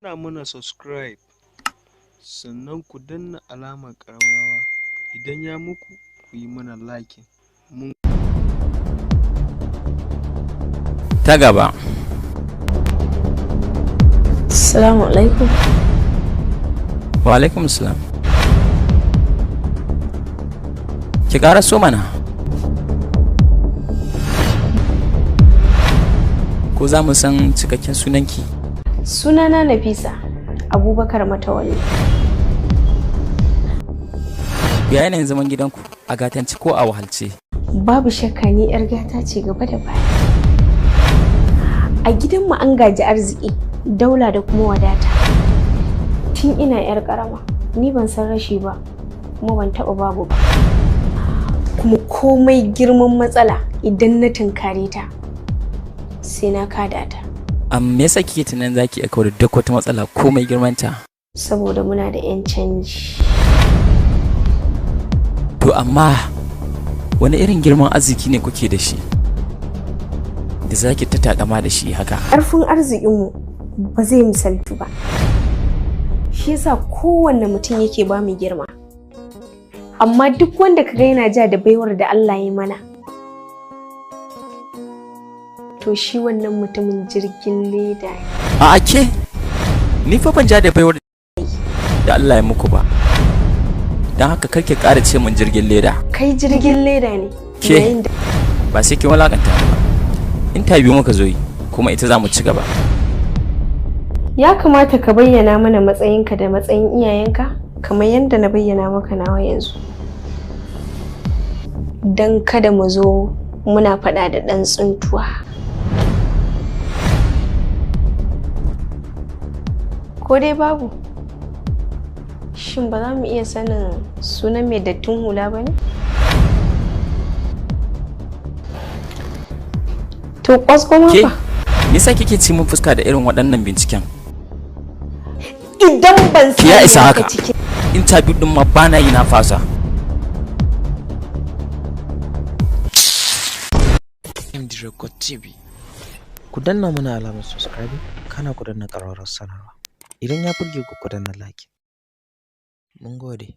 Danna mana subscribe sannan ku danna alamar ƙararrawa. Idan ya muku, ku yi mana liking. Mun Ta gaba. Assalamu alaikum. Wa alaikum salam. Ki ƙara so mana. Ko za mu san cikakken sunanki? Sunana Nafisa Abubakar Matawalli. Ya yanayin zaman gidanku, a gatanci ko a wahalce? Babu shakka ni 'yar gata ce gaba da baya. A gidanmu an gaji arziki, daula da kuma wadata. Tun ina 'yar ƙarama, ni ban san rashi ba, kuma ban taɓa babu ba. Kuma komai girman matsala idan na tunkare ta, sai na kada ta. Am, me yasa kike tunanin zaki iya kawar da duk wata matsala komai girmanta? Saboda muna da 'yan canji. To amma wani irin girman arziki ne kuke da shi da zaki ta takama da shi haka? Ƙarfin arzikinmu ba zai misaltu ba. Shi yasa kowanne mutum yake ba mu girma. Amma duk wanda kaga yana ja da baiwar da Allah ya mana, to shi wannan mutumin jirgin leda ne. A ake ni fa ban ja da baiwar da Allah ya muku ba. Don haka karki ƙara ce mun jirgin leda. Kai jirgin leda ne. Ke? Yayin da Ba sai kin walakanta ni ba. Interview muka zo yi, kuma ita za mu ci gaba. Ya kamata ka bayyana mana matsayinka da matsayin iyayenka kamar yadda na bayyana maka nawa yanzu. Don kada mu zo muna faɗa da ɗan tsuntuwa. Ko dai babu? Shin ba za mu iya sanin sunan mai dattin hula ba ne? To ƙwasko Ke fa. Me yasa kike ci mun fuska da irin waɗannan binciken? Idan ban Ki ya isa sani haka. cikin Interview din ma bana yi, na fasa. MD Record TV. Ku danna mana alamar subscribe, kana ku danna ƙararrawar sanarwa. Idan ya burge ku, ku danna like. Mun gode.